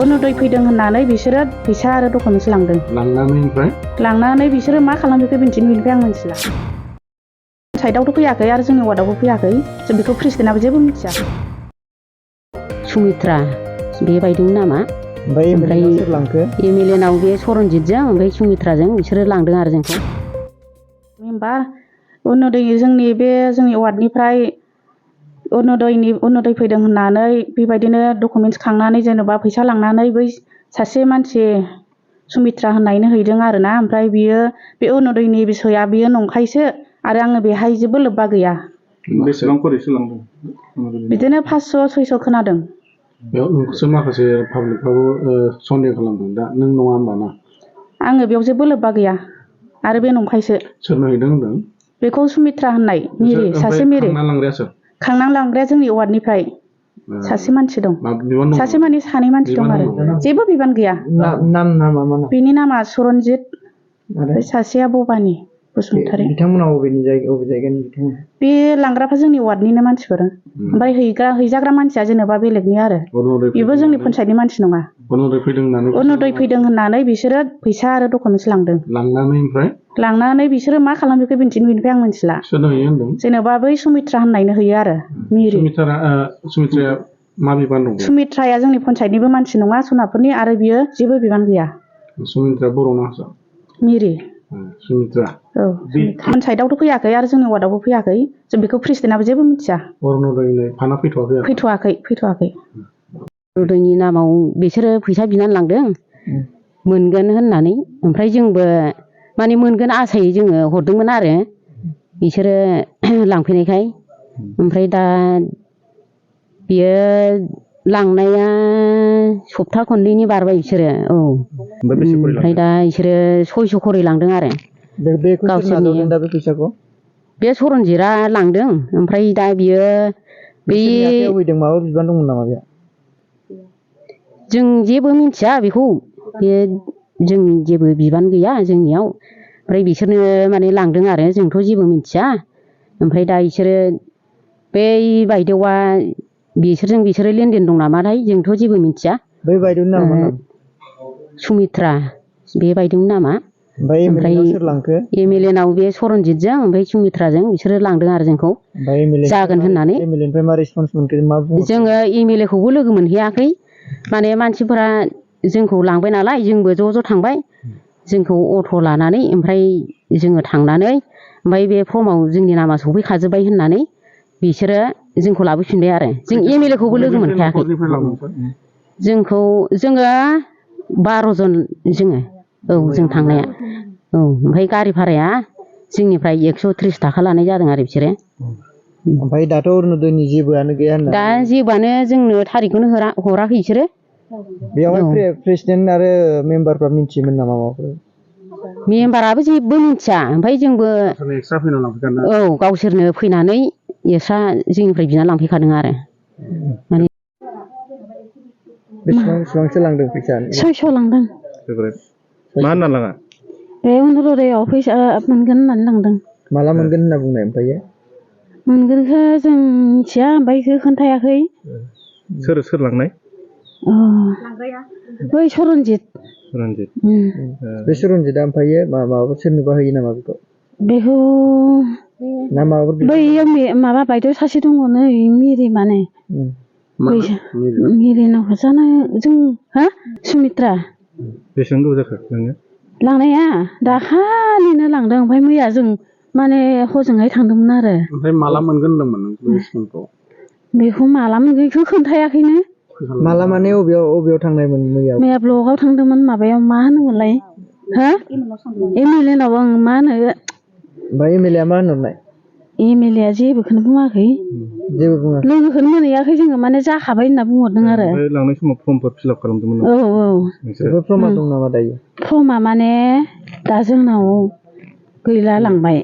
अरुणोदय फैदों होननानै बिसोरो फैसा आरो डकुमेन्ट्स लांदों। लांनानै बिसोरो मा खालामखो बिनिफ्राय आं मिथिला। साइडआवथ' फैयाखै आरो जोंनि वार्डआवबो फैयाखै। जों बेखौ प्रेसिडेन्टआबो जेबो मिथिया। सुमित्रा बेबायदिमोन नामा? ओमफ्राय सोर लांखो? एमएलए नाव बे सरनजितजों ओमफ्राय सुमित्राजों बिसोरो लांदों आरो जोंखौ। मेम्बार अरुणोदय जोंनि वार्डनिफ्राय अरुणोदय फैदों होननानै बेबायदिनो डकुमेन्ट्स खांनानै जेनेबा फैसा लांनानै बै सासे मानसि सुमित्रा होननायनो हैदों आरोना। ओमफ्राय बियो बे अरुणोदयनि बिसया बियो नंखायसो आरो आङो बेहाय जेबो लोब्बा गैया। बेसेबां खरिसो लांदों? बिदिनो 500-600 खोनादों। बेयाव नोंखौसो माखासे पाब्लिकफ्राबो सन्देह खालामदों। दा नों नङा होमबा ना? आङो बेयाव जेबो लोब्बा गैया आरो बे नंखायसो। सोरनो हैदों होनदों? बेखौ सुमित्रा होननाय मिरि, सासे मिरि। खांना लांग्राया सोर? खांना लांग्राया जोंनि वार्डनिफ्राय सासे मानसि दं। सासे माने सानै मानसि दं आरो जेबो बिबान गैया। बिनि नामा सरनजित, ओमफ्राय सासेया भबानि बसुमतारी। बिथांमोना अबे जायगानि बिथांमोन? बे लांग्राफ्रा जोंनि वार्डनिनो मानसिफोर। ओमफ्राय हैजाग्रा मानसिया जेनेबा बेलेगनि आरो बेबो जोंनि पन्सायतनि मानसि नङा। अरुणोदय फैदों होननानै बिसोरो फैसा आरो डकुमेन्ट्स लांदों। लांनानै बिसोरो मा खालामखो बिनिफ्राय आं मिथिला। सोरनो हैयो होनदों? जेनेबा बै सुमित्रा होननायनो हैयो आरो मिरि। सुमित्राया मा बिबान दं? सुमित्राया जोंनि पन्सायतनिबो मानसि नङा सनापुरनि आरो बियो जेबो बिबान गैया। सुमित्रा बर' ना हारसा? मिरि। सुमित्रा। औ पन्सायतआवथ' फैयाखै आरो जोंनि वार्डआवबो फैयाखै। जों बेखौ प्रेसिडेन्टआबो जेबो मिथिया। अरुणोदयनो फाना फैथ'वाखै? फैथ'वाखै। अरुणोदयनि नामाव बिसोरो फैसा बिनानै लांदों मोनगोन होननानै। ओमफ्राय जोंबो माने मोनगोन आसायै जोङो हरदोंमोन आरो बिसोरो लांफैनायखाय। ओमफ्राय दा बियो लांनाया सप्ता खननैनि बारबाय बिसोरो। औ ओमफ्राय दा बिसोरो 600 खरि लांदों आरो गावसोरनि। बे सरनजितआ लांदों। ओमफ्राय दा बियो माबा बिबान दंमोन नामा बेहा? जों जेबो मिथिया बेखौ। बे जोंनि जेबो बिबान गैया जोंनियाव। ओमफ्राय बिसोरनो माने लांदों आरो जोंथ' जेबो मिथिया। ओमफ्राय दा बिसोरो बै बायदेवआ बिसोरो लेनदेन दं नामाथाय जोंथ' जेबो मिथिया। बै बायदेवनि नामा? सुमित्रा बेबायदिमोन नामा? ओमफ्राय एमएलए नाव बे सरनजितजों ओमफ्राय सुमित्राजों बिसोरो लांदों आरो जोंखौ जागोन होननानै। जोङो एमएलए खौबो लोगो मोनहैयाखै। माने मानसिफोरा जोंखौ लांबाय नालाय जोंबो ज' ज' थांबाय। जोंखौ अट' लानानै ओमफ्राय जोङो थांनानै ओमफ्राय बे फर्माव जोंनि नामा सफैखाजोब्बाय होननानै बिसोरो जोंखौ लाबोफिनबाय आरो जों एमएलए खौबो लोगो मोनखायाखै। जोङो 12 जन जोङो। औ जों थांनाया। औ ओमफ्राय गारि भाराया जोंनिफ्राय 130 थाखा लानाय जादों आरो बिसोरो। ओमफ्राय दाथ' अरुणोदयनि जेबोआनो गैया होनना? दा जेबोआनो जोंनो थारिखखौनो हराखै बिसोरो। बेवहाय प्रेसिडेन्ट आरो मेम्बारफ्रा मिथियोमोन नामा माबाफोर? मेम्बाराबो जेबो मिथिया। ओमफ्राय जोंबो औ गावसोरनो फैनानै एक्सट्रा जोंनिफ्राय बिना लांफैखादों आरो माने। बेसेबांसो लांदों फैसा? 600 लांदों। मा होनना लाङा? बे अरुणोदयआव फैसा मोनगोन होननानै लांदों। माला मोनगोन होनना बुंनाय ओमफ्राय? मोनगोनखौ जों मिथिया। ओमफ्राय बेखौ खोन्थायाखै। सोर लांनाय? बै सरनजित। बे सरनजितआ ओमफ्राय माबाफोर सोरनोबा होयो नामा बेखौ? बैयो माबा बायदेव सासे दङ नै मिरि माने। मिरि नावखौ जानो जों सुमित्रा। बेसेबां गोबाव जाखो नोङो? लांनाया दाखालिनो लांदों। ओमफ्राय मैया जों माने हजोंहाय थांदोंमोन आरो। ओमफ्राय माला मोनगोन होनदोंमोन नों? बेखौ माला मोनगोन बेखौ खोन्थायाखैनो। माला माने अबेयाव थांनायमोन मैया? मैया ब्लकआव थांदोंमोन। माबायाव मा होनोमोनलाय? एमएलए नाव आं मा होनो। ओमफ्राय एमएलए आ मा होनहरनाय? एमएलए आ जेबोखौनो बुङाखै। जेबो बुङाखै? लोगोखौनो मोनहैयाखै जोङो माने जाखाबाय होनना बुंहरदों आरो। लांनाय समाव फर्मफोर फिलआप खालामदोंमोन? औ। बेफोर फर्मा दं नामा दायो? फर्मा माने दा जोंनाव गैला लांबाय।